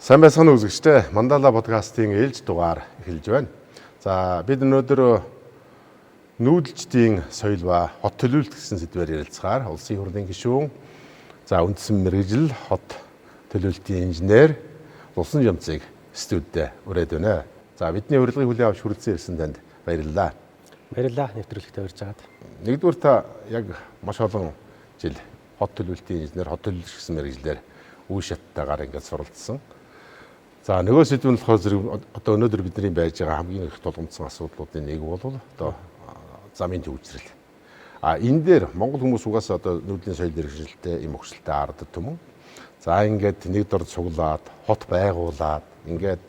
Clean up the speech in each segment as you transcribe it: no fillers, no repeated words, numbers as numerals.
Сайн байцгаана уу үзэгчдээ. Мандала подкастын ээлж дугаар эхэлж байна. За бид өнөөдөр нүүдэлчдийн соёл ба хот төлөвлөлт гэсэн сэдвээр ярилцгаар улсын хурлын гишүүн, за үндсэн мэргэжил хот төлөвлөлтийн инженер Лулсан Жамцыг студид ураад байна. За бидний урилгыг хүлээн авч хүрэлцэн ирсэн танд баярлалаа. Баярлалаа нэвтрүүлэгтээ урьж байгаад. Нэгдүгээр та яг маш олон жил хот төлөвлөлтийн инженер, хот төлөвлөгч гэсэн мэргэжлээр үе шаттайгаар ингээд суралцсан. За нөгөө сэдв нь болохоор зэрэг одоо өнөөдөр бидний байж байгаа хамгийн их тулгамдсан асуудлуудын нэг бол одоо замын төвчрэл. А энэ дээр Монгол хүмүүс угаасаа одоо нүүдлийн соёл иргэншилтэй юм өгсөлтэй ард түмэн. За ингээд нэг дор цуглаад, хот байгуулад ингээд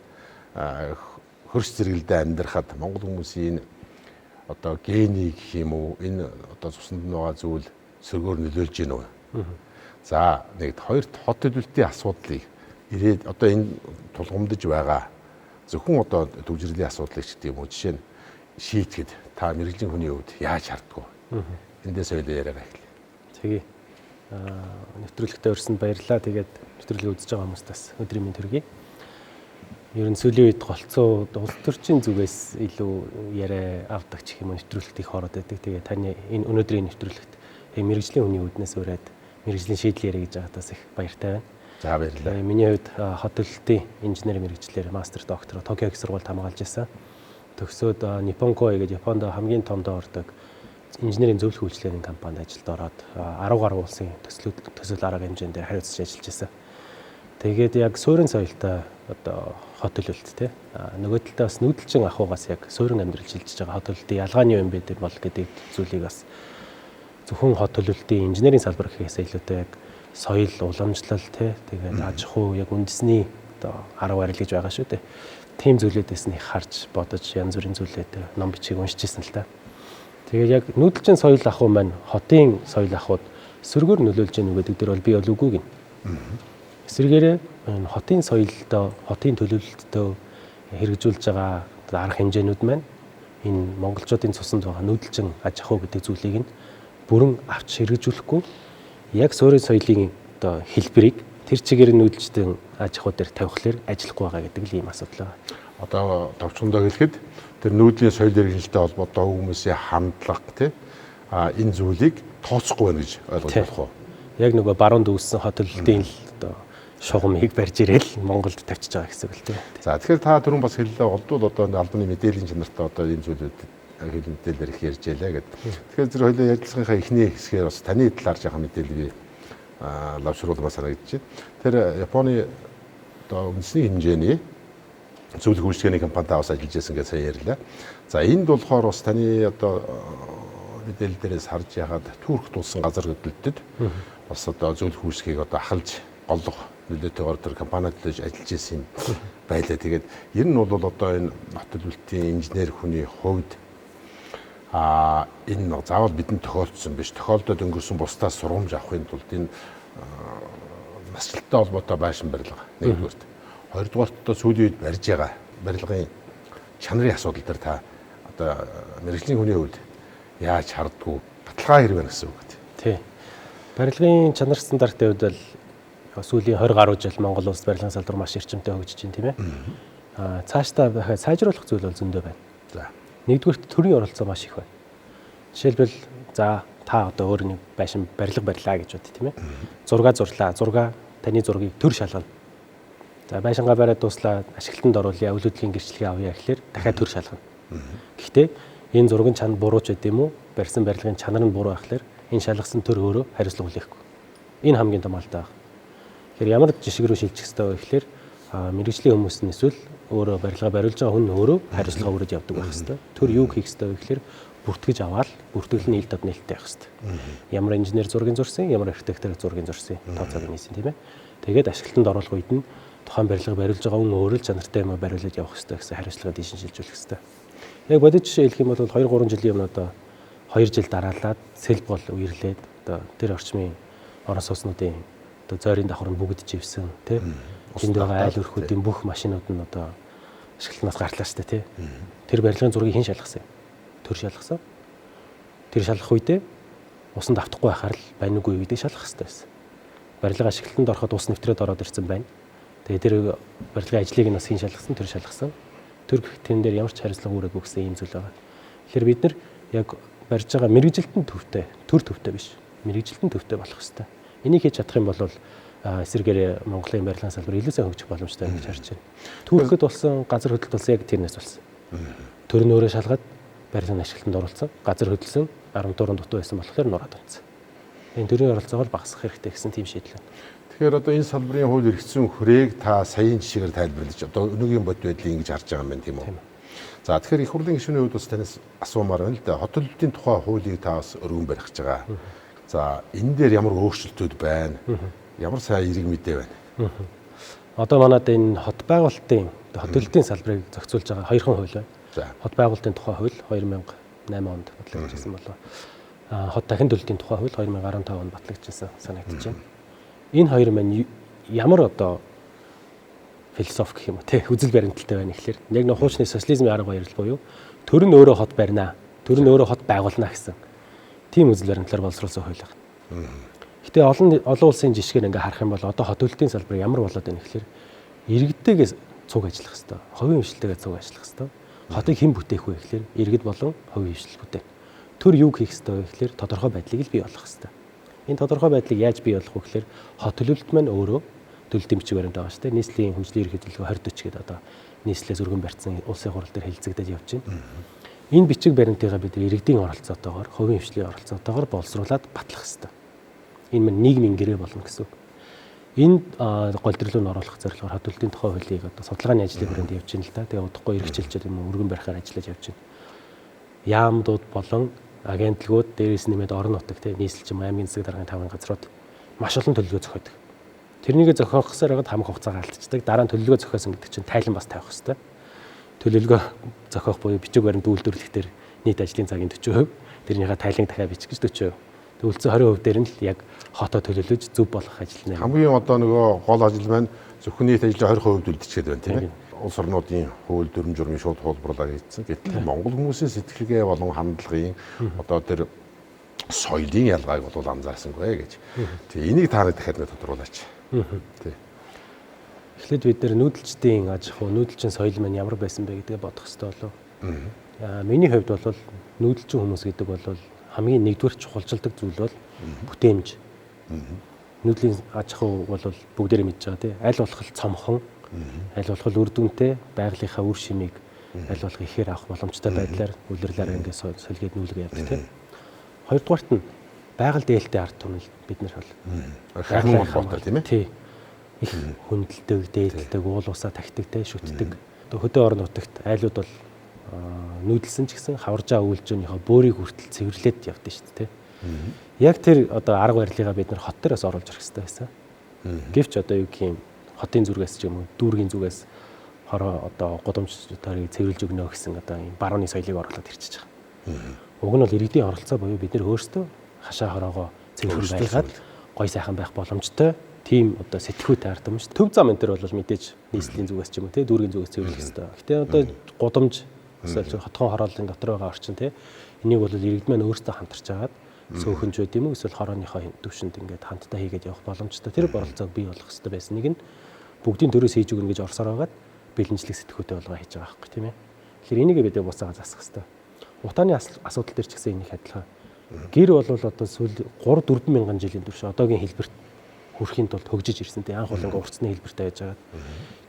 хөрс зэрэгэлдээ амьдрахад Монгол хүмүүсийн энэ одоо генийг гэх юм уу, энэ одоо цуснд нь байгаа зүйл сөргөөр нөлөөлж гин үү? За нэгд, хоёрт хот төлөвлөлтийн асуудлыг ирээд одоо энэ тулгамдж байгаа зөвхөн одоо төвжирлийн асуудлыг ч гэдэг юм уу, жишээ нь шийтгэхэд та мэргэжлийн хүний хувьд яаж харддаг вэ? Эндээс ойлоо яриагаа эхлэе. Тэгье. Нэвтрүүлэгтээ урьсанд баярлалаа. Тэгээд нэвтрүүлгийг үзэж байгаа хүмүүст бас өдрийн мэнд хүргэе. Ер нь сүүлийн үед голцоо улс төрчийн зүгээс илүү яриа авдаг ч юм уу нэвтрүүлэгт их ороод байдаг. Тэгээд таны энэ өнөөдрийн нэвтрүүлэгт мэргэжлийн хүний үүднээс ураад мэргэжлийн шийдэл яриа гэж байгаадаас их баяртай байна. За баярлалаа. Миний хувьд хот төлөлтийн инженер мэргэжлэр мастер доктор Токио их сургуульд хамгаалж байсан. Төгсөөд Nippon Koei гэдэг Японд хамгийн томдоо ордог инженерийн зөвлөх үйлчилгээний компанид ажилд ороод 10 гаруй улсын төсөл арга хэмжээнд хариуцж ажиллаж байсан. Тэгээд яг суурин соёлтой одоо хот төлөлт те. Нөгөө талдаа бас нүүдэлчин ахуйгаас яг суурин амьдрал шилжиж байгаа хот төлөлтийн ялгаа нь юу юм бэ бол гэдэг зүйлийг бас зөвхөн хот төлөлтийн инженерийн салбар гэхээс илүүтэй яг соёл, уламжлал те. Тэгээд аж ахуй яг үндэсний одоо арга барил гэж байгаа шүү дээ. Тийм зүйлүүдээс нь их харж бодож янз бүрийн зүйлүүд ном бичиг уншиж ирсэн л та. Тэгээд яг нүүдэлчин соёл ахуй маань хотын соёл ахуйд сөргөөр нөлөөлж гэнэ гэдэг дээр бол би бол үгүй гин. Эсвэргээрээ энэ хотын соёлдоо, хотын төлөвлөлтдөө хэрэгжүүлж байгаа арга хэмжээнүүд маань энэ монголчуудын цуснд байгаа нүүдэлчин аж ахуй гэдэг зүйлийг нь бүрэн авч хэрэгжүүлэхгүй яг суурин соёлын одоо хэлбэрийг тэр чигээр нүүдэлчдэн аж ахуй дээр тавихлаар ажиллахгүй байгаа гэдэг л ийм асуудал байна. Одоо товчхондоо хэлэхэд тэр нүүдлийн соёл иргэншилтэй холбоотой хүмүүсийн хандлага тий энэ зүйлийг тооцохгүй байна гэж ойлгож болох уу? Яг нөгөө баруунд үүссэн хот төлөлтийн л одоо шугамыг барьж ирээл Монголд тавьчихж байгаа гэсэн үг л тий. За тэгэхээр та түрүүн бас хэллээ голдвол одоо албаны мэдээллийн чанартай одоо ийм зүйлүүд хэл мэдээлэлээр их ярьж байлаа гэдэг. Тэгэхээр зэрэг хоёлаа ярилцлагынхаа эхний хэсгээр бас таны талаар жаахан мэдээлэл би лавшруулмаар санагдаж байна. Тэр Японы одоо үндэсний хэмжээний зөвлөх үйлчилгээний компанитай бас ажиллаж байсан гэж сая ярьлаа. За энд болохоор бас таны одоо мэдээлэл дээрээс харж яхад Турк тулсан газар хөдлөлтөд бас одоо зөвлөх үйлчилгээг одоо ахалж голлох нөлөөтэйгээр тэр компаниуд төлөж ажиллаж байсан юм байлаа. Тэгээд ер нь бол одоо энэ хот төлөвлөлтийн инженер хүний хувьд энэ заавал бидэнд тохиолдсон биш. Тохиолдоод өнгөрсөн бусдаас сургамж авахын тулд энэ насжилттай холбоотой байшин барилга нэгдүгээрт. Хоёрдугаарт одоо сүүлийн үед барьж байгаа барилгын чанарын асуудал дээр та одоо мэргэжлийн хүний хувьд яаж хардгуу, баталгаа хэрэг байна гэсэн үг үү? Тий. Барилгын чанар стандартын хувьд бол сүүлийн 20 гаруй жил Монгол улс барилгын салбар маш эрчимтэй хөгжиж байна, тийм ээ. Цаашдаа дахиад сайжруулах зүйл бол зөндөө байна. За. Нэгдүгээрт төрийн оролцоо маш их байна. Жишээлбэл за та одоо өөр нэг байшин барилга барьлаа гэж бод, тийм ээ. Зураг зурлаа. Зураг таны зургийг төр шалгана. За байшингаа бариад дууслаа, ашиглалтанд оруулъя, үйл хөдлөлийн гэрчлэгээ авъя гэхлээр дахиад төр шалгана. Гэхдээ энэ зургийн чанар буруу ч гэдэм үү, барьсан барилгын чанар нь буруу байхлаар энэ шалгасан төр өөрөө хариуцлага хүлээхгүй. Энэ хамгийн том алдаа байна. Тэгэхээр ямар жишг рүү шилжих ёстой вэ гэхлээр мэргэжлийн хүмүүс нь эсвэл өөрөө барилгаа бариулж байгаа хүн өөрөө хариуцлага өрөөд явдаг байх ёстой. Төр юу хийх ёстой вэ гэхлээр бүртгэж аваад бүртгэл нь ил дод нээлттэй байх ёстой. Ямар инженер зургийг зурсан, ямар архитектор зургийг зурсан, тооцоог нь хийсэн, тийм ээ. Тэгээд ашиглалтанд оруулах үед нь тухайн барилга бариулж байгаа хүн өөрөө л чанартай юм бариулаад явах ёстой гэсэн хариуцлага дийшин шилжүүлэх ёстой. Яг бодит жишээ хэлэх юм бол 2-3 жилийн өмнө одоо 2 жил дараалаад сэл бол үерлээд одоо тэр орчмын орон сууцнуудын одоо зойрын давхар нь бүгд живсэн, тий. Энд байгаа айл өрхүүдийн бүх машинууд нь одоо ашиглалтнаас гарлаа шүү дээ, тий. Тэр барилгын зургийг хэн шалгасан юм? Төр шалгасан. Тэр шалгах үедээ усанд автахгүй байхаар л байна уугүй гэдгийг шалгах хэрэгтэй байсан. Барилга ашиглалтанд ороход ус нэвтрээд ороод ирсэн байна. Тэгээ тэр барилгын ажлыг нь бас хэн шалгасан, төр шалгасан. Төр гэх тэн дээр ямар ч хариуцлага үүрээгүй гэсэн ийм зүйл байгаа. Тэгэхээр бид нар яг барьж байгаа мэргэжилтэн төвтэй, төр төвтэй биш. Мэргэжилтэн төвтэй болох ёстой. Энийг хийж чадах юм бол эсэргээр Монголын барилгын салбар илүү сайн хөгжих боломжтой гэж харж байна. Түүрэхэд болсон, газар хөдлөлт болсон яг тэрнээс болсон. Төр нь өөрөө шалгаад барилгын ашиглалтанд оруулсан. Газар хөдөлсөн 10 дууран дутуу байсан болохоор нураад унтсан. Энэ төрийн оролцоогоо багасгах хэрэгтэй гэсэн тийм шийдэл байна. Тэгэхээр одоо энэ салбарын хууль эрх зүйн хүрээг та саяын жишээгээр тайлбарлаж одоо өнөөгийн бодит байдлыг ингэж харж байгаа юм байна, тийм үү? За, тэгэхээр их хурлын гишүүний хувьд бас танаас асуумаар байна л да. Хот төлөлтийн тухай хуулийг та бас өргөн барих гэж байгаа. За, энэ дээр ямар өөрчлөлтүүд байна? Ямар сайн эрэг мэдээ байна? Одоо манад энэ хот байгуулалтын, хот төлөлтийн салбарыг зохицуулж байгаа хоёрхан хууль байна. Хот байгуулалтын тухай хууль 2008 онд батлагдчихсан болов. Хот дахин төлөлтийн тухай хууль 2015 онд батлагдчихсан санагдаж байна. Энэ хоёр маань ямар одоо философи гэх юм уу те үзэл баримталтай байна гэхэлэр яг нэг хуучны социализмын арга барил буюу төр нь өөрөө хот барина, төр нь өөрөө хот байгуулна гэсэн тийм үзэл баримтлаар боловсруулсан хууль байна. Гэтэ олон олон улсын жишгээр ингээ харах юм бол одоо хот төлөлтийн салбар ямар болоод байна гэхэлэр иргэдтэйгээ цуг ажиллах хэвээр, хувийн хвшилтэйгээ цуг ажиллах хэвээр. Хотыг хэн бүтээх вэ гэхэлэр иргэд болон хувийн хвшил бүтээн. Төр юу хийх хэвээр вэ гэхэлэр тодорхой байдлыг л бий болгох хэвээр. Энэ тодорхой байдлыг яаж бий болгох вэ гэхэлэр хот төлөлт маань өөрөө төлөлтийн бичиг баримт байгаа шүү дээ. Нийслэлийн хөгжлийн ерөнхий төлөвлөгөө 2040 гэдэг одоо нийслэлээс өргөн барьсан улсын хурал дээр хэлцэгдэж явж байна. Энэ бичиг баримтыгаа бид иргэдийн оролцоотойгоор, хувийн хвшлийн оролцоотойгоор боловсруулад батлах хэвээр. Энэ мань нийгмийн гэрээ болно гэсэн үг. Энэ голдрол руу оруулах зорилгоор хот төлөлтийн тухай хуулийг одоо судалгааны ажлын хүрээнд явж байна л да. Тэгээ удахгүй эргэжилчээд юм өргөн барихаар ажиллаж явж байна. Яамдууд болон агентлагууд дээрээс нэмээд орон нутаг те нийслэл ч юм аймгийн засаг даргын таван газрууд маш олон төлөвлөгөө зохиодог. Тэрнийг зохиохсоор байгаад хамаг хугацаагаа алдчихдаг. Дараа нь төлөвлөгөө зохиосон гэдэг чинь тайлан бас тавих хэрэгтэй. Төлөвлөгөө зохиох буюу бичиг баримт үйлдвэрлэх дээр нийт ажлын цагийн 40%, тэрнийхээ тайлан дахиад бичих гэж 40%. Тэг үлдсэн 20% дээр нь л яг хотоо төлөвлөж зөв болгох ажил нэ. Хамгийн одоо нөгөө гол ажил маань зөвхөн нийт ажлын 20% үлдчихэд байна, тийм ээ. Улс орнуудын хууль дүрэм журмын шууд хуулбарлаа хийсэн. Гэтэл Монгол хүмүүсийн сэтгэлгээ болон хандлагын одоо тэр соёлын ялгааг бол анзаарсангүй гэж. Тэг энийг та нар дахиад нэг тодруулаач. Тий. Эхлээд бид нэр нүүдэлчдийн аж ахуй, нүүдэлчин соёл маань ямар байсан бэ гэдгээ бодох хэрэгтэй болов. Миний хувьд бол нүүдэлчин хүмүүс гэдэг бол хамгийн нэгдүгээр чухалчилдаг зүйл бол бүтээмж. Нүүдлийн аж ахуй бол бүгдээрээ мэдж байгаа тий. Аль болох цомхон, аль болох үр дүнтэй, байгалийнхаа үр шимийг аль болох ихээр авах боломжтой байдлаар үлрэрлээр ингээд солигээд нүүлгээ явдаг тий. Хоёрдугаарт нь байгаль дээлтэй ард түмэн бид нар бол. Харин холбоотой тийм ээ. Тий. Их хүндэлдэг, дээдэлдэг, уул усаа тахидаг, тий, шүтдэг. Одоо хөдөө орон нутагт айлууд бол нүүдэлсэн ч гэсэн хаваржаа үйлжөөнийхөө бөөрийг хүртэл цэвэрлээд явдсан шүү дээ. Яг тэр одоо арга барилыгаа бид нар хот дээр бас оруулж ирэх хэрэгтэй байсан. Гэвч одоо юу гэх юм хотын зүргээс ч юм уу дүүргийн зүгээс хороо одоо гудамж тойрыг цэвэрлж өгнө гэсэн одоо ийм барууны соёлыг оруулаад ирчихэж байгаа. Уг нь бол иргэдийн оролцоо буюу бид нар өөрсдөө хашаа хороогоо цэвэрхэн байлгаад гой сайхан байх боломжтой тийм одоо сэтгхүүтэй ард юм шүү. Төв зам энэ төр бол мэдээж нийслэлийн зүгээс ч юм уу тий дүүргийн зүгээс цэвэрлэх хэрэгтэй. Гэтэ одоо гудамж эсвэл хотхон хорооллын дотор байгаа орчин тий энийг бол иргэд маань өөрсдөө хамтарч агаад сөөхөнж байд юм уу эсвэл хорооныхоо төвшөнд ингээд хамтдаа хийгээд явах боломжтой. Тэр оролцоог бий болгох хэрэгтэй байсан. Нэг нь бүгдийн төрөөс хийж өгнө гэж орсоор байгаад бэлэнчлэг сэтгхүүтэй болгоо хийж байгаа байхгүй тийм ээ. Тэгэхээр энийг бид буцаага засах хэрэгтэй. Утааны асуудал дээр ч гэсэн энийг адилхан. Гэр бол одоо сүүл 3 4 мянган жилийн турш одоогийн хэлбэрт хүрэхийн тулд хөгжиж ирсэн тийм анх бол ингээ уртсны хэлбэртэй байж байгаа.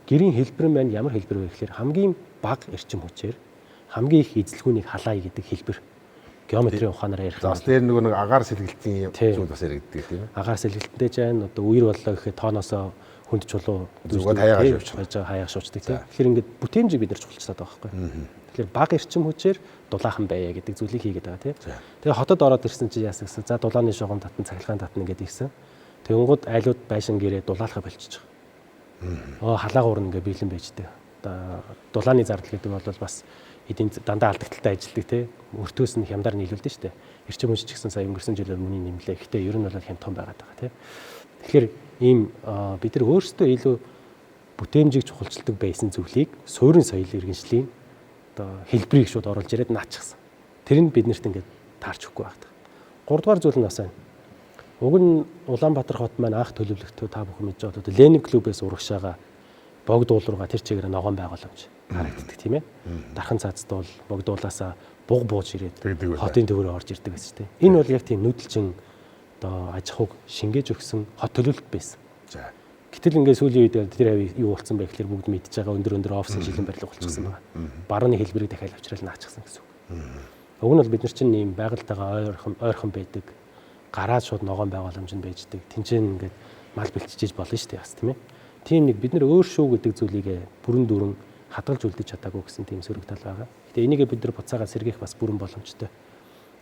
Гэрийн хэлбэр маань ямар хэлбэр вэ гэхээр хамгийн бага эрчим хүчээр хамгийн их эзлэхүүнийг халаая гэдэг хэлбэр. Геометрийн ухаанаар ярих. За бас дээр нөгөө нэг агаар сэлгэлтийн зүйл бас яригддаг тийм ээ. Агаар сэлгэлтэнтэй ч байна. Одоо үер боллоо гэхэд тооноосоо хүнд чулуу зүгээр хаягаа шуучдаг. Хаягаа шуучдаг тийм. Тэгэхээр ингээд бүтээмжийг бид нар чухалчлаад байгаа байхгүй. Тэгэхээр бага эрчим хүчээр дулаахан байя гэдэг зүйлийг хийгээд байгаа тийм. Тэгээ хотод ороод ирсэн чи яасан гэсэн. За дулааны шугам татан, цахилгаан татна гэдээ ирсэн. Тэнгууд айлууд байшин гэрээ дулаалахаа болчихж байгаа. Халаагуур нь ингээ бэлэн байждаг. Одоо дулааны зардал гэдэг бол бас эдийн дандаа алдагдaltaй ажилтдаг тий. Өртөөс нь хямдар нийлүүлдэ штэ. Эрчим хүч ч гэсэн сая өнгөрсөн жилээр үний нэмлээ. Гэтэ ер нь бол хямдхан байгаад байгаа тий. Тэгэхээр ийм бид нар өөрсдөө илүү бүтээмжийг чухалчилдаг байсан зүйлийг суурин соёл иргэншлийн одоо хэлбэрийг шууд оруулж ирээд наачсан. Тэр нь биднэрт ингээд таарч өгөхгүй байдаг. Гуравдугаар зүйл нь бас байна. Уг нь Улаанбаатар хот маань анх төлөвлөгтөө та бүхэн мэдж байгаа бол Ленин клубээс урагшаага Богдуул руугаа тэр чигээр ногоон байгууламж харагддаг, тийм ээ. Дархан цаацд бол богдуулаасаа буг бууж ирээд хотын төвөрөө орж ирдэг гэсэн тийм. Энэ бол яг тийм нүүдэлчин одоо аж ахуйг шингээж өгсөн хот төлөвлөлт байсан. За. Гэтэл ингээд сүүлийн үед тэр хавь юу болсон бэ гэхэлэр бүгд мэдж байгаа өндөр офисын шилэн барилга болчихсон байгаа. Барууны хэлбэрийг дахиад авчрал наачихсан гэсэн үг. Уг нь бол бид нар чинь ийм байгальтайгаа ойрхон байдаг. Гараад шууд ногоон байгууламж нь байждаг. Тинчэн ингээд мал бэлтжиж болно шүү дээ бас, тийм ээ. Тийм нэг бид нар өөр шүү гэдэг зүйлийг бүрэн дүүрэн хадгалж үлдэж чадаагүй гэсэн тийм сөрөг тал байгаа. Гэтэ энийг бид нар буцаагаа сэргээх бас бүрэн боломжтой.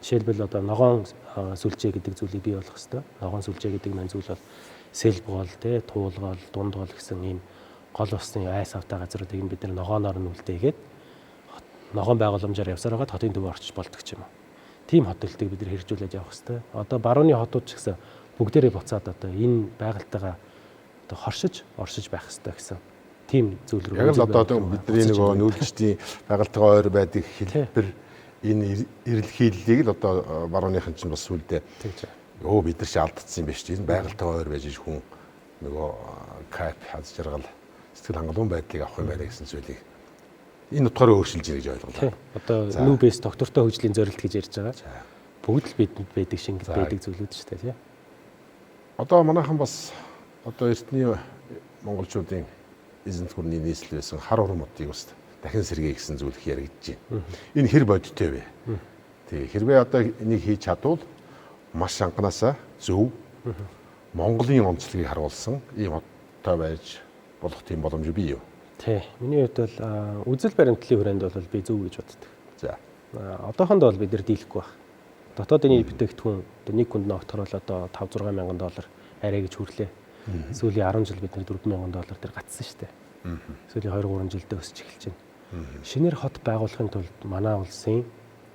Жишээлбэл одоо ногоон сүлжээ гэдэг зүйлийг бий болгох ёстой. Ногоон сүлжээ гэдэг маань зүйл бол сэлбгол, тэ, туулгол, дундгол гэсэн ийм гол усны айс автай газруудыг нь бид нар ногооноор нь үлдээгээд ногоон байгууламжаар явсаар байгаад хотын төв орчиж болдог ч юм уу. Тийм хот төлөлтийг бид нар хэрэгжүүлээд явах ёстой. Одоо барууны хотууд ч гэсэн бүгдээрээ буцаад одоо энэ байгальтайгаа одоо хоршиж, оршиж байх ёстой гэсэн тийм зүйл рүү. Яг л одоо бидний нөгөө нүүдэлчдийн байгальтайгаа ойр байдаг хэлбэр энэ эрэлхийллийг л одоо барууныхан чинь бас сүлдээ өө бид нар чи алдсан юм биш чи энэ байгальтайгаа ойр байж хүн нөгөө кайф, хаз жаргал, сэтгэл хангалуун байдлыг авах юм байна гэсэн зүйлийг энэ утгаараа өөрчилж байна гэж ойлголоо. Одоо нүүбэс доктортой хөгжлийн зорилт гэж ярьж байгаа. Бүгд л бидэнд байдаг шингэд байдаг зүйлүүд шүү дээ, тий. Одоо манайхан бас одоо эртний монголчуудын эзэнт гүрний нийслэл байсан хар урам модыг бас дахин сэргэе гэсэн зүйл их яригдж байна. Энэ хэр бодиттой вэ? Тий, хэрвээ одоо энийг хийж чадвал маш анханасаа зөв Монголын онцлогийг харуулсан ийм хоттой байж болох тийм боломж бий юу? Тий. Миний хувьд бол үзэл баримтлалын хүрээнд бол би зөв гэж боддог. За. Одоохондоо бол бид нар дийлэхгүй байх. Дотоодын бүтээгдэхүүн нэг хүнд ногтохор бол одоо 5 6 мянган доллар арай гэж хүрлээ. Сүүлийн 10 жил бид нар 4 мянган доллар дээр гацсан шүү дээ. Сүүлийн 2 3 жилдээ өсөж эхэлж байна. Шинээр хот байгуулахын тулд манай улсын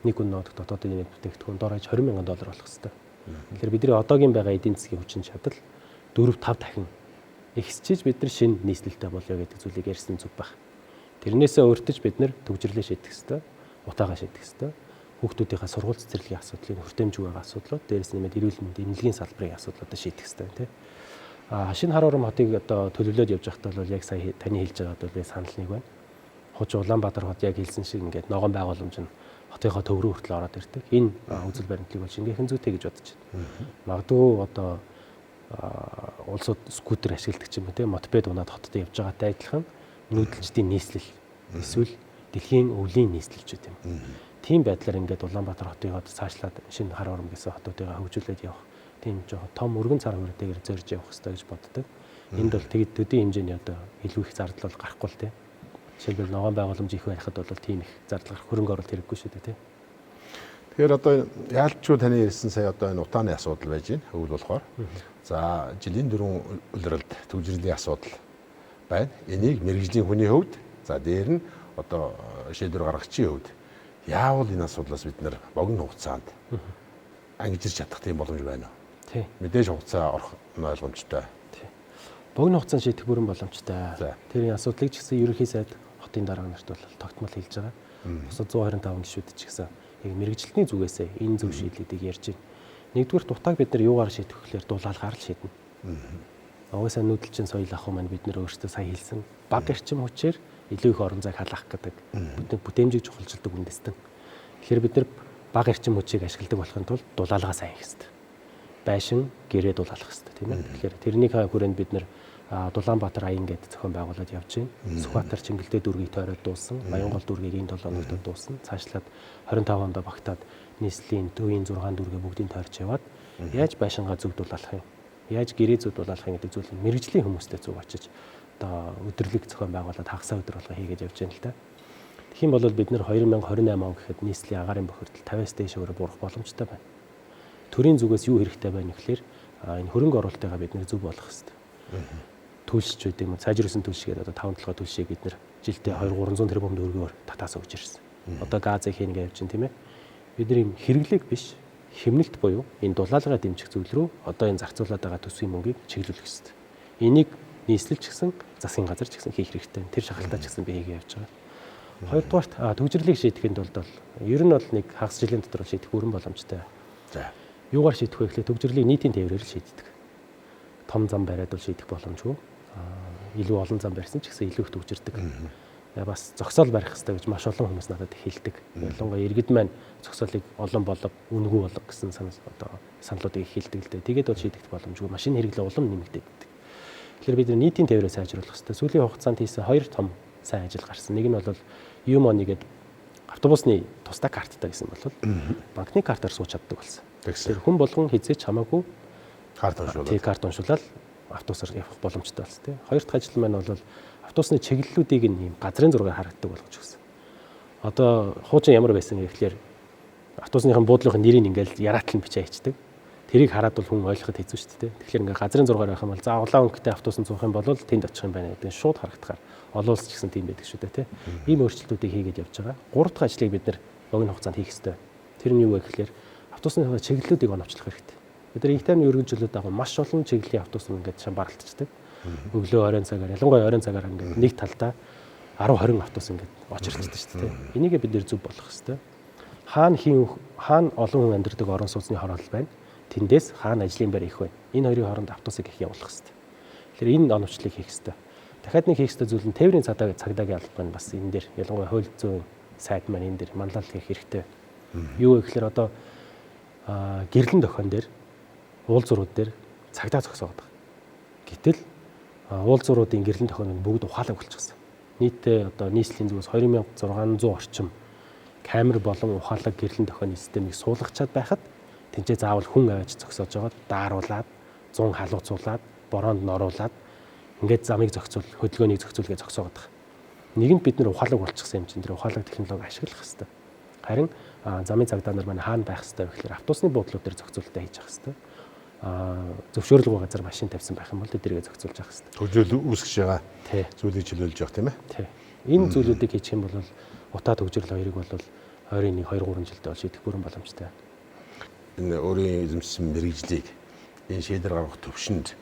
нэг хүн ногдох дотоодын бүтээгдэхүүн дор хаяж 20 мянган доллар болох хэвээр. Тэгэхээр бидний одоогийн байгаа эдийн засгийн хүчин чадал 4 5 дахин ихсчиж бид нар шинэ нийслэлтэй болёо гэдэг зүйлийг ярьсан зүг баг. Тэрнээсээ өөртөж бид нар төгжрлээ шийдэх хэвээр, утаагаа шийдэх хэвээр, хүүхдүүдийнхээ сургууль цэцэрлэгийн асуудлыг хүртээмжгүй байгаа асуудлууд, дээрээс нэмээд эрүүл мэндийн эмнэлгийн салбарын асуудлуудаа шийдэх хэвээр, тий. А шинэ хар урам хотыг одоо төлөвлөд явж байхдаа бол яг сая таны хэлж байгаад бол би санал нэг байна. Хууч Улаанбаатар хот яг хэлсэн шиг ингээд ногоон байгууламж нь хотынхоо төв рүү хүртэл ороод ирдэг. Энэ үзэл баримтлалыг бол шингээхэн зүйтэй гэж бодож байна. Магадгүй одоо улсууд скутер ашигладаг ч юм уу, тийм мотопед унаад хотод явж байгаатай адилхан нүүдэлчдийн нийслэл эсвэл дэлхийн өвлийн нийслэл ч гэдэм. Тийм байдлаар ингээд Улаанбаатар хотыг одоо цаашлаад шинэ хар урам гэсэн хотуудыг хөгжүүлээд явах тийм жоохон том өргөн цар хүрээтэйгээр зорж явах хэрэгтэй гэж боддог. Энд бол тэгэд төдий хэмжээний одоо илүү их зардал бол гарахгүй л тийм. Жишээлбэл ногоон байгууламж их байхад бол тийм их зардал гарах хөрөнгө оруулалт хэрэггүй шүү дээ, тийм. Тэгэхээр одоо яалтчгүй таны ярьсан сая одоо энэ утааны асуудал байж байна. Өвөл болохоор. За жилийн дөрвөн улиралд төвжирлийн асуудал байна. Энийг мэргэжлийн хүний хувьд, за дээр нь одоо шийдвэр гаргагчийн хувьд яавал энэ асуудлаас бид нар богино хугацаанд ангижирч чадах тийм боломж байна уу? Тий. Мэдээж хугацаа орох нь ойлгомжтой. Тий. Богино хугацаанд шийдэх бүрэн боломжтой. Тэр асуудлыг ч гэсэн ерөнхий сайд хотын дарга нарт бол тогтмол хэлж байгаа. Бусад 125 гишүүд ч гэсэн яг мэргэжилтний зүгээсээ энэ зөв шийдлүүдийг ярьж байна. Нэгдүгээр дутааг бид нар юугаар шийдэх вэ гэхээр дулаалгаар л шийднэ. Угаасаа нүүдэлчин соёл ахуй маань бид нар өөрсдөө сая хэлсэн баг эрчим хүчээр илүү их орон зайг халаах гэдэг бүтээмжийг чухалчилдаг үндэстэн. Тэгэхээр бид нар баг эрчим хүчийг ашигладаг болохын тулд дулаалгаа сайн хийх хэрэгтэй. Байшин гэрээ дулаалах хэрэгтэй, тийм ээ. Тэгэхээр тэрний хүрээнд бид нар Дулаанбаатар аян гэдэг зохион байгуулад явж байна. Сүхбаатар Чингэлтэй дүүргийг тойроод дуусан, Баянгол дүүргийг энэ 7 хоногт дуусан. Цаашлаад 25 онд багтаад нийслэлийн төвийн 6 дүүргээ бүгдийг тойрч яваад яаж байшингаа зөв дулаалах юм, яаж гэрээ зөв дулаалах юм гэдэг зүйлийг мэргэжлийн хүмүүстэй зөв очиж одоо өдөрлөг зохион байгуулад хагасаа өдөр болго хийгээд явж байна л да. Тэгэх юм бол бид нэр 2028 он гэхэд нийслэлийн агаарын бохирдол 50-аас дээш өөрөө буурах боломжтой байна. Төрийн зүгээс юу хэрэгтэй байна гэхлээр энэ хөрөнгө оруулалтыгаа бид нэр зөв болгох хэрэгтэй. Төлшч гэдэг юм уу, сайжруулсан төлш гэдэг одоо 5 толгой төлшийг бид нэр жилдээ 2 300 тэрбум төгрөгөөр татаас өгч ирсэн. Одоо газыг хийнэ гэж явж байна, тийм ээ. Бид нар ийм хэрэглээг биш, хэмнэлт буюу энэ дулаалгаа дэмжих зүйл рүү одоо энэ зарцуулаад байгаа төсвийн мөнгийг чиглүүлэх хэрэгтэй. Энийг нийслэл ч гэсэн засгийн газар ч гэсэн хийх хэрэгтэй. Тэр шахалтаа ч гэсэн би хийгээ явж байгаа. Хоёрдугаарт төгжрлийг шийдэхин тулд бол ер нь бол нэг хагас жилийн дотор шийдэх бүрэн боломжтой. За. Юугаар шийдэх вэ гэхлээр төгжрлийг нийтийн тээврээр л шийддэг. Том зам бариад бол шийдэх боломжгүй. Илүү олон зам барьсан ч гэсэн илүү их түгжирдэг. Бас зогсоол барих хэрэгтэй гэж маш олон хүмүүс надад их хэлдэг. Ялангуяа иргэд маань зогсоолыг олон болго, үнэгүй болго гэсэн санал одоо саналуудыг их хэлдэг л дээ. Тэгээд бол шийдэгдэх боломжгүй. Машин хэрэглээ улам нэмэгдээд байдаг. Тэгэхээр бид нийтийн тээврээ сайжруулах хэрэгтэй. Сүүлийн хугацаанд хийсэн хоёр том сайн ажил гарсан. Нэг нь бол U-Money гэдэг автобусны тусдаа карттай гэсэн бол банкны картаар сууж чаддаг болсон. Тэгэхээр хүн болгон хэзээ ч хамаагүй карт уншуулаад. Тий, карт уншуулаад автобусаар явах боломжтой болсон тий. Хоёр дахь ажил маань бол автобусны чиглэлүүдийг нь ийм газрын зургаар харагддаг болгож өгсөн. Одоо хуучин ямар байсан гэхлээр автобусныхын буудлынхын нэрийг ингээл яраатал нь бичээ хийчдэг. Тэрийг хараад бол хүн ойлгоход хэцүү шүү дээ. Тэгэхээр ингээ газрын зургаар байх юм бол за улаан өнгөтэй автобус нь суух юм бол тэнд очих юм байна гэдэг нь шууд харагдахаар олон улс ч гэсэн тийм байдаг шүү дээ тий. Ийм өөрчлөлтүүдийг хийгээд явж байгаа. Гурав дахь ажлыг бид нэр богино хугацаанд хийх ёстой. Тэр нь юу вэ гэхлээр автобусны чиглэлүүдийг оновчлох хэрэгтэй. Бид нар инх тайвны өргөн жилүүд дагуу маш олон чиглэлийн автобус ингээд шамбаралтчдаг. Өглөө оройн цагаар, ялангуяа оройн цагаар ингээд нэг талдаа 10 20 автобус ингээд очирчдаг шүү дээ. Энийг бид нэр зөв болгох ёстой. Хаана хин хаана олон хүн амьдардаг орон сууцны хороолол байна. Тэндээс хаана ажлын байр их байна. Энэ хоёрын хооронд автобусыг их явуулах ёстой. Тэгэхээр энэ оновчлыг хийх ёстой. Дахиад нэг хийх ёстой зүйл нь тээврийн цагдаагийн алба нь бас энэ дээр ялангуяа хууль зүйн сайд маань энэ дээр манлайлал хийх хэрэгтэй. Юу вэ гэхээр одоо гэрлэн дохион дээр уулзрууд дээр цагдаа зогсоогод байгаа. Гэтэл уулзруудын гэрлэн дохион нь бүгд ухаалаг болчихсон. Нийтдээ одоо нийслэлийн зүгээс 2600 орчим камер болон ухаалаг гэрлэн дохионы системийг суулгачаад байхад тэнцээ заавал хүн аваач зогсоож байгаа, дааруулад, 100 халууцуулаад, бороонд нь оруулаад ингээд замыг зохицуул, хөдөлгөөнийг зохицуул гэж зогсоогод байгаа. Нэгэнт бид нэр ухаалаг болчихсон юм чинь тэр ухаалаг технологи ашиглах хэрэгтэй. Харин замын цагдаа нар маань хаана байх хэрэгтэй вэ гэхээр автобусны буудлууд дээр зохицуултаа хийж явах хэрэгтэй. Зөвшөөрлгүй газар машин тавьсан байх юм бол тэдэргээ зохицуулж явах хэрэгтэй. Төгжрөл үүсгэж байгаа зүйлийг чөлөөлж явах тийм ээ. Тий. Энэ зүйлүүдийг хийчих юм бол утаа төгжрөл хоёрыг бол ойрын 1 2 3 жилдээ бол шийдэх бүрэн боломжтой. Энэ өөрийн эзэмшсэн мэргэжлийг энэ шийдвэр гаргах төвшөнд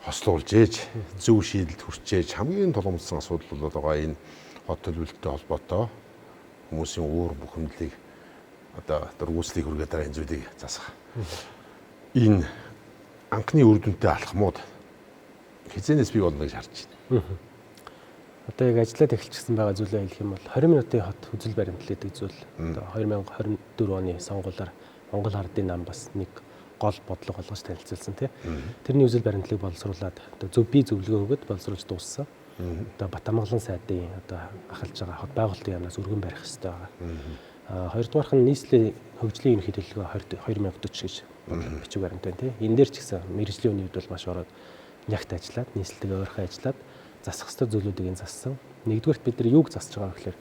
хослуулж ээж зөв шийдэлд хүрчээж хамгийн тулгамдсан асуудал бол байгаа энэ хот төлөвлөлттэй холбоотой хүмүүсийн уур бухимдлыг одоо дургүйцлийг хүргээд байгаа энэ зүйлийг засах. Энэ анхны үр дүнтэй алхмууд хэзээнээс бий болно гэж харж байна. Одоо яг ажиллаад эхэлчихсэн байгаа зүйлээ хэлэх юм бол 20 минутын хот үзэл баримтлал гэдэг зүйл одоо 2024 оны сонгуулиар Монгол Ардын нам бас нэг гол бодлого болгож танилцуулсан тий. Тэрний үзэл баримтлалыг боловсруулад одоо зөв бий зөвлөгөө өгöd боловсруулж дууссан. Одоо Батамгалан сайдын одоо ахалж байгаа хот байгуулалтын яамнаас өргөн барих хэрэгтэй байгаа. Хоёрдугаарх нь нийслэлийн хөгжлийн ерөнхий төлөвлөгөө 2040 гэж бичиг баримт байна тий. Энэ дээр ч гэсэн мэргэжлийн үеийн үед бол маш ороод нягт ажиллаад нийслэлтэйгээ ойрхон ажиллаад засах ёстой зүйлүүдийг нь зассан. Нэгдүгээрт бид нар юуг засаж байгаа вэ гэхээр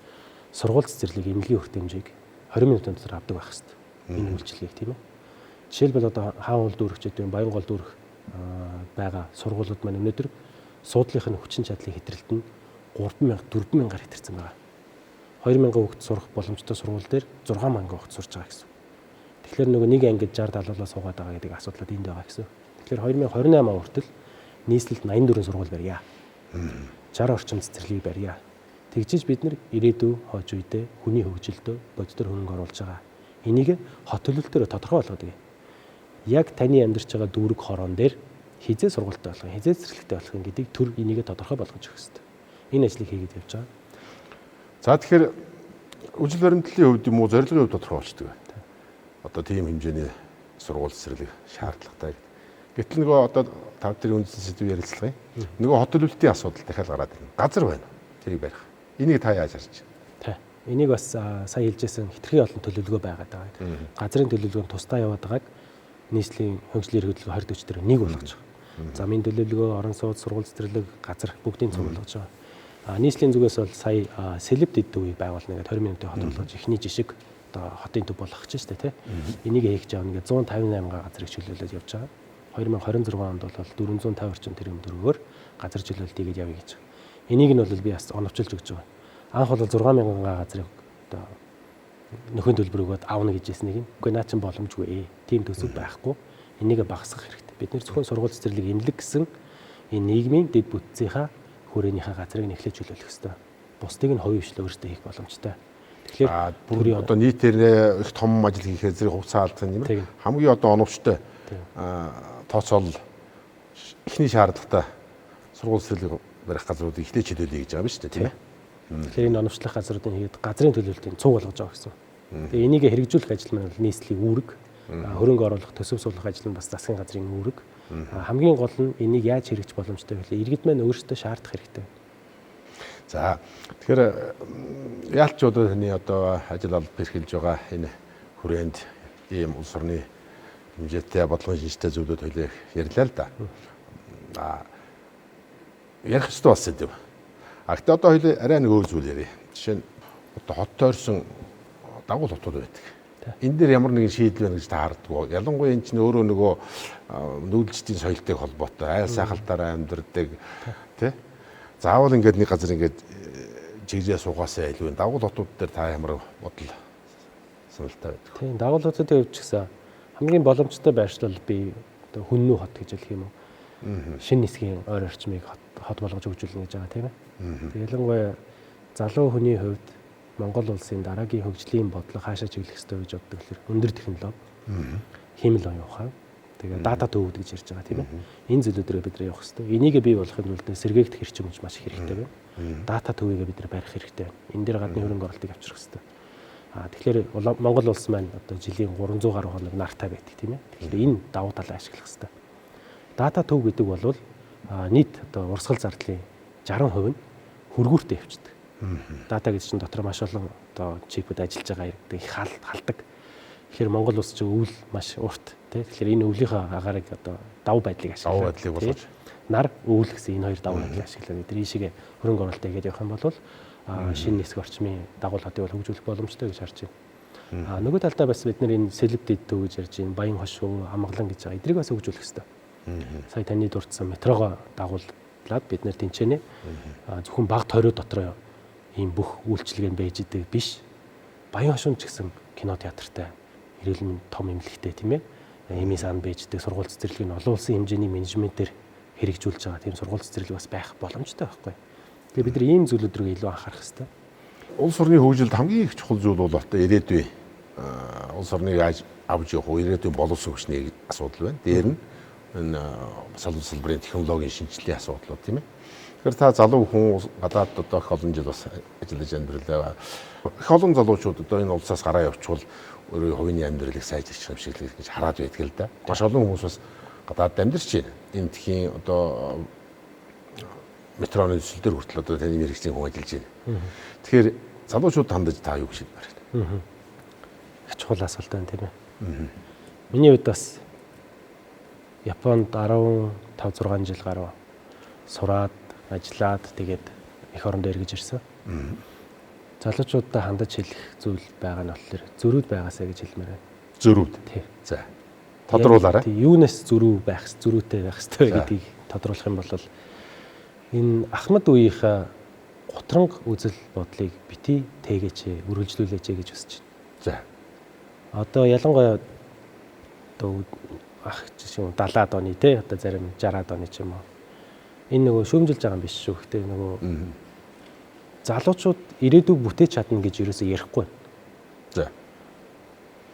сургууль цэцэрлэг эмнэлгийн хүртээмжийг 20 минутын дотор авдаг байх хэрэгтэй. Энэ үйлчилгээг тийм ээ. Жишээлбэл одоо хаан уул дүүрэх ч гэдэг юм, Баянгол дүүрэх байгаа сургуулиуд маань өнөөдөр суудлынх нь хүчин чадлын хэтрэлт нь 3000 4000-аар хэтэрсэн байгаа. 2000 хүүхэд сурах боломжтой сургууль дээр 6000 хүүхэд сурч байгаа гэсэн. Тэгэхээр нөгөө нэг ангид 60 70-аас суугаад байгаа гэдэг асуудлууд энд байгаа гэсэн. Тэгэхээр 2028 он хүртэл нийслэлд 84 сургууль барья. 60 орчим цэцэрлэгийг барья. Тэгжиж бид нар ирээдүй хойч үедээ хүний хөгжилдөө бодитоор хөрөнгө оруулж байгаа. Энийг хот төлөвлөлтөөр тодорхой болгодог. Яг таны амьдарч байгаа дүүрэг хороон дээр хизээ сургуультай болох юм, хизээ цэцэрлэгтэй болох юм гэдгийг төр энийгээ тодорхой болгож өгөх хэрэгтэй. Энэ ажлыг хийгээд явж байгаа. За тэгэхээр үжил баримтлалын хувьд юм уу, зорилгын хувьд тодорхой болчдөг. Одоо тийм хэмжээний сургууль цэцэрлэг шаардлагатай гэдэг. Гэтэл нөгөө одоо тав дээр үндсэн сэдв ярилцлага юм. Нөгөө хот төлөвлөлтийн асуудал дахиад гараад ирнэ. Газар байна. Тэрийг барих. Энийг та яаж харж байна? Тий. Энийг бас сая хэлжсэн хэтэрхий олон төлөвлөгөө байгаад байгаа. Газрын төлөвлөгөө нь тусдаа яваад байгааг нийслэлийн хөгжлийн эрх төлөвлөгөө 2040 дээр нэг болгож байгаа. Замын төлөвлөгөө, орон сууц, сургууль цэцэрлэг, газар бүгдийн цуг болгож байгаа. Нийслэлийн зүгээс бол сая селеб дэд төвийг байгуулна гэдэг 20 минутын хот болгож эхний жишг одоо хотын төв болгох гэж шүү дээ, тий. Энийг хийх гэж байгаа нэг 158 газрыг чөлөөлөд явж байгаа. 2026 онд бол 450 орчим тэрбум төгрөгөөр газар чөлөөлөлт хийгээд явъя гэж байгаа. Энийг нь бол би бас оновчилж өгч байгаа. Анх бол 6000 газрыг одоо нөхөн төлбөр өгөөд авна гэж хэлсэн нэг юм. Үгүй наа чин боломжгүй. Тийм төсөв байхгүй. Энийг багасгах хэрэгтэй. Бид нэр зөвхөн сургууль цэцэрлэг эмнэлэг гэсэн энэ нийгмийн дэд бүтцийнхаа хүрээнийхээ газрыг нэхлэж чөлөөлөх ёстой. Бусдыг нь хувийн хвшлээ өөрсдөө хийх боломжтой. Тэгэхээр бүр одоо нийтээр их том ажил хийхээр зэрэг хугацаа алдах юм. Хамгийн одоо оновчтой тооцоол эхний шаардлагатай Сургууль цэцэрлэг барих газруудыг ихтэй чөлөөлье гэж байгаа юм шүү дээ, тийм ээ. Тэгэхээр энэ оновчлох газруудыг хийгээд газрын төлөвлөлтийг цуг болгож байгаа гэсэн. Тэгээ энийг хэрэгжүүлэх ажил маань бол нийслэлийн үүрэг. Хөрөнгө оруулах, төсөв суулгах ажил нь бас засгийн газрын үүрэг. Хамгийн гол нь энийг яаж хэрэгжих боломжтой вэ? Иргэд маань өөрсдөө шаардах хэрэгтэй. За, тэгэхээр яалч одоо таны одоо ажил алба эрхэлж байгаа энэ хүрээнд ийм улс орны хэмжээтэй бодлогын шинжтэй зүйлүүд хоёлаа ярьлаа л да. Ярих ёстой бас сэдэв. А гэхдээ одоо хоёлаа арай нэг өөр зүйл ярья. Жишээ нь одоо хот тойрсон дагуул хотууд байдаг. Энэ дээр ямар нэгэн шийдэл байна гэж та харддаг. Ялангуяа энэ чинь өөрөө нөгөө нүүдэлчдийн соёлтой холбоотой, айл сайхалтаараа амьдардаг, тий? Заавал ингээд нэг газар ингээд чигжээ суугаасаа илүү энэ дагуул хотууд дээр та ямар бодол саналтай байдаг? Тийм, дагуул хотуудын хувьд ч гэсэн хамгийн боломжтой байршлал би одоо хүннүү хот гэж хэлэх юм уу? Шинэ нисгийн ойр орчмыг хот болгож хөгжүүлнэ гэж байгаа, тийм ээ. Тэг ялангуяа залуу хүний хувьд Монгол улсын дараагийн хөгжлийн бодлого хаашаа чиглэх ёстой гэж боддог гэхээр өндөр технологи, хиймэл оюун ухаан, тэгээ дата төвүүд гэж ярьж байгаа, тийм ээ. Энэ зүйлүүдээр бид нар явах ёстой. Энийг бий болохын тулд сэргээгдэх эрчим хүч маш их хэрэгтэй байна. Дата төвийг бид нар барих хэрэгтэй байна. Энэ дээр гадны хөрөнгө оруулалтыг авчрах ёстой. Тэгэхээр Монгол улс маань одоо жилийн 300 гаруй хоног нартай байдаг, тийм ээ. Тэгэхээр энэ давуу талаа ашиглах ёстой. Дата төв гэдэг бол нийт одоо урсгал зардлын 60% нь хөргүүртээ явчихдаг. Дата гэдэг чинь дотор маш олон одоо чипүүд ажиллаж байгаа гэдэг их халдаг. Тэгэхээр Монгол улс чинь өвөл маш урт, тий. Тэгэхээр энэ өвлийнхөө агаарыг одоо давуу байдлыг ашиглаад, давуу байдлыг болгож нар өвөл гэсэн энэ хоёр давуу байдлыг ашиглаад бид ийшээ хөрөнгө оруулалт хийгээд явах юм бол шинэ нисэх орчмын дагуул хотыг бол хөгжүүлэх боломжтой гэж харж байна. Нөгөө талдаа бас бид нар энэ сэлэв дэд төв гэж ярьж байна, баян хошуу, амгалан гэж байгаа. Эдрийг бас хөгжүүлэх ёстой. Сая таны дурдсан метрогоо дагууллаад бид нэр тэнцэнэ зөвхөн баг тойроо дотроо ийм бүх үйлчилгээ нь байж идэг биш. Баян хошуун ч гэсэн кино театртай, эрүүл мэнд том эмнэлэгтэй, тийм ээ. Эмийн сан байж идэг, сургууль цэцэрлэг нь олон улсын хэмжээний менежментээр хэрэгжүүлж байгаа тийм сургууль цэцэрлэг бас байх боломжтой байхгүй. Тэгээ бид нар ийм зүйлүүд рүү илүү анхаарах хэрэгтэй. Улс орны хөгжилд хамгийн их чухал зүйл бол одоо ирээдүйн улс орныг яаж авч явах вэ? Ирээдүйн боловсон хүчний асуудал байна. Дээр нь энэ салбар салбарын технологийн шинжилгээний асуудлууд, тийм ээ. Тэгэхээр та залуу хүн гадаад одоо их олон жил бас ажиллаж амьдралаа. Их олон залуучууд одоо энэ улсаас гараа явчихвал өөрөө хувийн амьдралыг сайжирчих юм шиг л гэж хараад байдаг л да. Маш олон хүмүүс бас гадаад амьдарч байна. Энэ тхийн одоо метроны төсөл дээр хүртэл одоо таны мэргэжлийн хүн ажиллаж байна. Тэгэхээр залуучууд хандаж та юу гэж хэлмээр байна? Их чухал асуулт байна, тийм ээ. Миний хувьд бас Японд 15 6 жил гаруй сураад, ажиллаад тэгээд эх орондоо эргэж ирсэн. Залуучуудаа хандаж хэлэх зүйл байгаа нь болохоор зөрүүд байгаасаа гэж хэлмээр байна. Зөрүүд. Тий. За. Тодруулаарай. Тий, юунаас зөрүү байх, зөрүүтэй байх ёстой гэдгийг тодруулах юм бол энэ Ахмад үеийнхээ гутранг үзэл бодлыг бити тэгээч, үргэлжлүүлээч гэж хүсэж байна. За. Одоо ялангуяа одоо ах чинь 70-аад оны те одоо зарим 60-аад оны ч юм уу. Энэ нөгөө шүүмжилж байгаа юм биш шүү. Гэтэ нөгөө залуучууд ирээдүйг бүтээж чадна гэж ерөөсөө ярихгүй. За.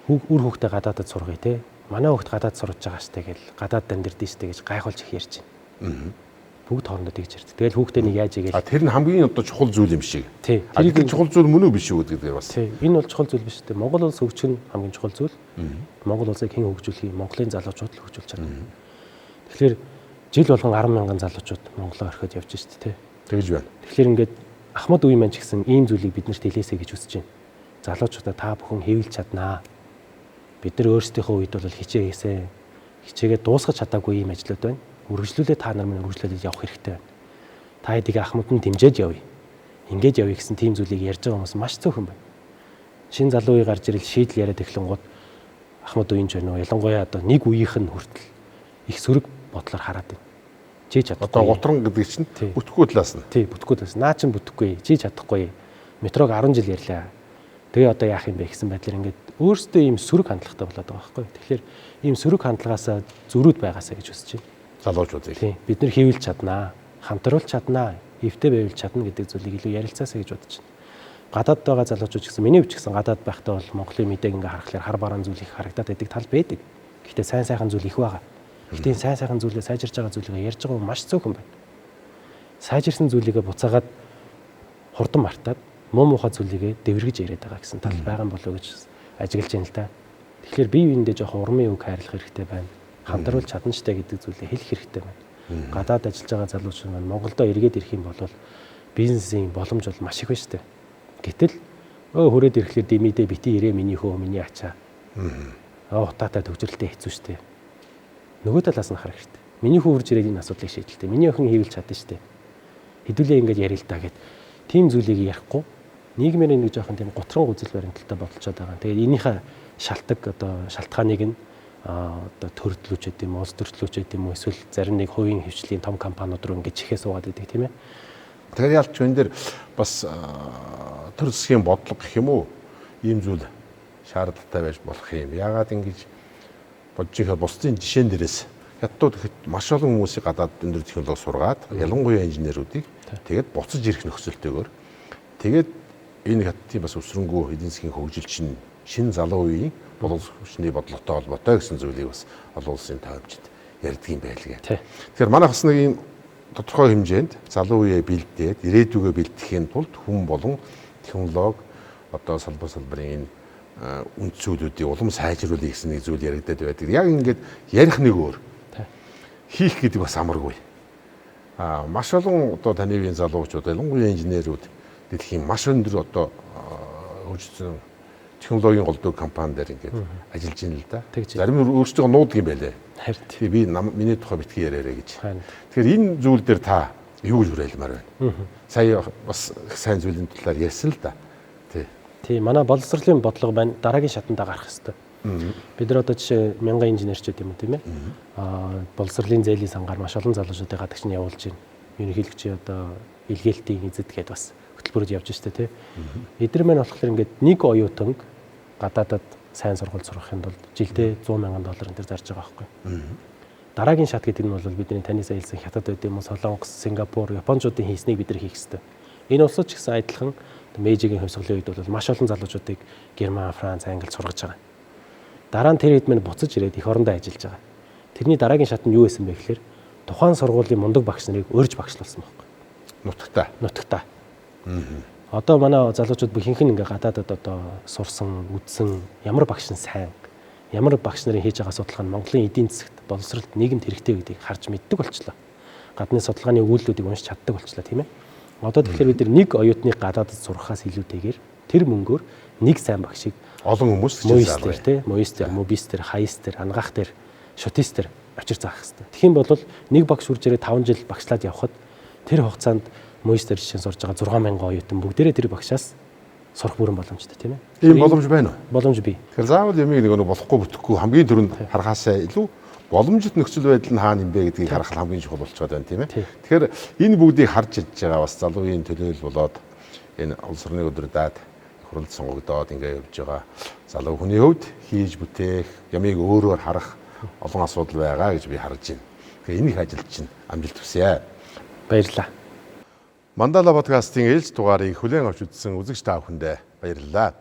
Үр хүүхдээ гадаадад сургая те. Манай хүүхд гадаад сурж байгаа штэ гэл гадаад амьдэрдэн штэ гэж гайхуулж их ярьж байна. Бүгд хоорондоо тэгж ярьдаг. Тэгэл хүүхдээ нэг яаж игээл. А тэр нь хамгийн одоо чухал зүйл юм шиг. Тий. Тэр чухал зүйл мөн үү биш үү гэдгээр бас. Тий. Энэ бол чухал зүйл биш үү? Монгол улс хөгжих нь хамгийн чухал зүйл. Монгол улсыг хэн хөгжүүлэх юм? Монголын залуучууд л хөгжүүлж чадна. Тэгэхээр жил болгон 10 мянган залуучууд Монголоо орхиод явж штэ тий. Тэгж байна. Тэгэхээр ингээд Ахмад үе маань ч гэсэн ийм зүйлийг биднэрт хэлээсэй гэж хүсэж байна. Залуучуудаа та бүхэн хэвлж чаднаа. Бид нар өөрсдийнхөө үед бол хичээгээсэй. Хичээгээ дуусгах чадаагүй ийм ажлууд байна. Үргэлжлүүлээ та нар минь үргэлжлүүлээд явах хэрэгтэй байна. Та хэдийг Ахмад нь дэмжиж явъя. Ингээд явъя гэсэн тийм зүйлийг ярьж байгаа хүмүүс маш цөөхөн байна. Шинэ залуу үе гарч ирэл шийдэл яриад эхлэнгууд Ахмад үеийн ч байна уу? Ялангуяа одоо нэг үеийнх нь хүртэл их сөрөг бодлоор хараад байна. Чи чадахгүй. Одоо гутран гэдэг чинь бүтэхгүй талаас нь. Тий, бүтэхгүй талаас. Наа чин бүтэхгүй, чи чадахгүй. Метрог 10 жил ярьлаа. Тэгээ одоо яах юм бэ гэсэн байдлаар ингээд өөрсдөө ийм сөрөг хандлагатай болоод байгаа байхгүй. Тэгэхээр ийм сөрөг хандлагаасаа зөрүүд байгаасаа гэж хүсэж байна. Залуучуудыг. Тий, бид нар хийвэл чаднаа, хамтруулж чаднаа, эвтэй байвал чадна гэдэг зүйлийг илүү ярилцаасаа гэж бодож байна. Гадаад байгаа залуучууд ч гэсэн миний хувьд ч гэсэн гадаад байхдаа бол Монголын мэдээг ингээ харахаар хар бараан зүйл их харагдаад байдаг тал байдаг. Гэхдээ сайн сайхан зүйл их байгаа. Гэхдээ сайн сайхан зүйлээ сайжирч байгаа зүйлээ ярьж байгаа хүн маш цөөхөн байна. Сайжирсан зүйлийгээ буцаагаад хурдан мартаад муу муухай зүйлийгээ дэвэргэж яриад байгаа гэсэн тал байгаа юм болов уу гэж ажиглаж байна л да. Тэгэхээр бие биендээ жоохон урмын үг хайрлах хэрэгтэй байна. Хамтруулж чадна штэ гэдэг зүйлээ хэлэх хэрэгтэй байна. Гадаад ажиллаж байгаа залуучууд маань Монголдо эргээд ирэх юм бол бизнесийн боломж бол маш их байна штэ. Гэтэл хүрээд ирэхлээр дэмийдээ бити ирээ миний хөө миний ачаа. Утаатай төгжрэлтэй хэцүү штэ. Нөгөө талаас нь харах хэрэгтэй. Миний хүү үрж ирээд энэ асуудлыг шийдэлтэй. Миний охин хийвэл чадна штэ. Хэдүүлээ ингэж ярил л да гэд тийм зүйлийг ярихгүй нийгмээр нэг жоохон тийм гутран үзэл баримталтай бодолцоод байгаа. Тэгээд энийхээ шалтгаан одоо шалтгааныг нь одоо төрдлүүч гэдэг юм, улс төрчлүүч гэдэг юм уу эсвэл зарим нэг хувийн хвшлийн том компаниуд руу ингэж чихээ суугаад байдаг тийм ээ. Тэгэхээр ялч энэ дээр бас төр засгийн бодлого гэх юм уу ийм зүйл шаардлагатай байж болох юм. Яагаад ингэж бодож ихээр бусдын жишээн дээрээс хятадууд гэхэд маш олон хүмүүсийг гадаад өндөр технологи сургаад ялангуяа инженерүүдийг тэгээд буцаж ирэх нөхцөлтэйгээр тэгээд энэ хятадын бас өсрөнгөө эдийн засгийн хөгжил чинь шинэ залуу үеийн боловсон хүчний бодлоготой холбоотой гэсэн зүйлийг бас олон улсын таамжид ярьдаг юм байлгээ. Тэгэхээр манайх бас нэг ийм тодорхой хэмжээнд залуу үеэ бэлдээд ирээдүгөө бэлтгэхийн тулд хүн болон технологи одоо салбар салбарын энэ үндсүүлүүдийг улам сайжруулах гэсэн нэг зүйл яригадад байдаг. Яг ингээд ярих нэг өөр. Хийх гэдэг бас амаргүй. Маш олон одоо таны үеийн залуучууд, ялангуяа инженерүүд дэлхийн маш өндөр одоо хөгжсөн технологийн голдуу компани дээр ингээд ажиллаж байна л да. Зарим нь өөрсдөө нуудаг юм байлээ. Харин би миний тухай битгий яриарэ гэж. Тэгэхээр энэ зүйл дээр та юу гэж уриалмаар байна? Сая бас сайн зүйлийн талаар ярьсан л да. Тий. Тий, манай боловсролын бодлого байна. Дараагийн шатанда гарах ёстой. Бид нар одоо жишээ мянган инженерчүүд юм уу тийм ээ. Боловсролын зээлийн сангаар маш олон залуучуудыг гадагш нь явуулж байна. Ерөнхийлөгчийн одоо илгээлтийн эзэд гээд бас хөтөлбөрөд явж штэ тий. Эдгээр маань болохоор ингээд нэг оюутанг гадаадад сайн сургууль сурахын тулд жилдээ 100 мянган доллар энэ төр зарж байгаа байхгүй. Дараагийн шат гэдэг нь бол бидний таны сая хэлсэн Хятад байд юм уу, Солонгос, Сингапур, Япончуудын хийснийг бид нар хийх ёстой. Энэ улсууд ч гэсэн адилхан Мэйжигийн хувьсгалын үед бол маш олон залуучуудыг Герман, Франц, Англи сургаж байгаа. Дараа нь тэр хэд мань буцаж ирээд эх орондоо ажиллаж байгаа. Тэрний дараагийн шат нь юу байсан бэ гэхээр тухайн сургуулийн мундаг багш нарыг урьж багшлуулсан байхгүй. Нутагта. Нутагта. Одоо манай залуучууд ихэнх нь ингээ гадаадад одоо сурсан, үзсэн ямар багш нь сайн, ямар багш нарын хийж байгаа судалгаа нь Монголын эдийн засагт, боловсролд, нийгэмд хэрэгтэй гэдгийг харж мэддэг болчлоо. Гадны судалгааны өгүүллүүдийг уншиж чаддаг болчлоо, тийм ээ. Одоо тэгэхээр бид нэг оюутныг гадаадад сургахаас илүүтэйгээр тэр мөнгөөр нэг сайн багшийг олон хүмүүс хичээл заалгая, тийм Моис дээр, Мобис дээр, Хайс дээр, Ангаах дээр, Шутис дээр авчир заах хэрэгтэй. Тэгэх юм бол нэг багш үрж ирээ 5 жил багшлаад явхад тэр хугацаанд Моис дээр жишээ нь сурж байгаа 6000 оюутан бүгдээрээ тэр багшаас сурах бүрэн боломжтой, тийм ээ. Ийм боломж байна уу? Боломж бий. Тэгэхээр заавал ямиг нэг болохгүй бүтэхгүй хамгийн түрүүнд харахаасаа илүү боломжит нөхцөл байдал нь хаана юм бэ гэдгийг харах хамгийн чухал болчиход байна, тийм ээ. Тэгэхээр энэ бүгдийг харж ядж байгаа бас залуу үеийн төлөөлөл болоод энэ улс орныг удирдаад хуралд сонгогдоод ингээ явж байгаа залуу хүний хувьд хийж бүтээх, ямиг өөрөөр харах олон асуудал байгаа гэж би харж байна. Тэгэхээр энэ их ажил чинь амжилт хүсье. Баярлалаа. Мандала подкастын ээлж дугаарыг хүлээн авч үзсэн үзэгч та бүхэндээ баярлалаа.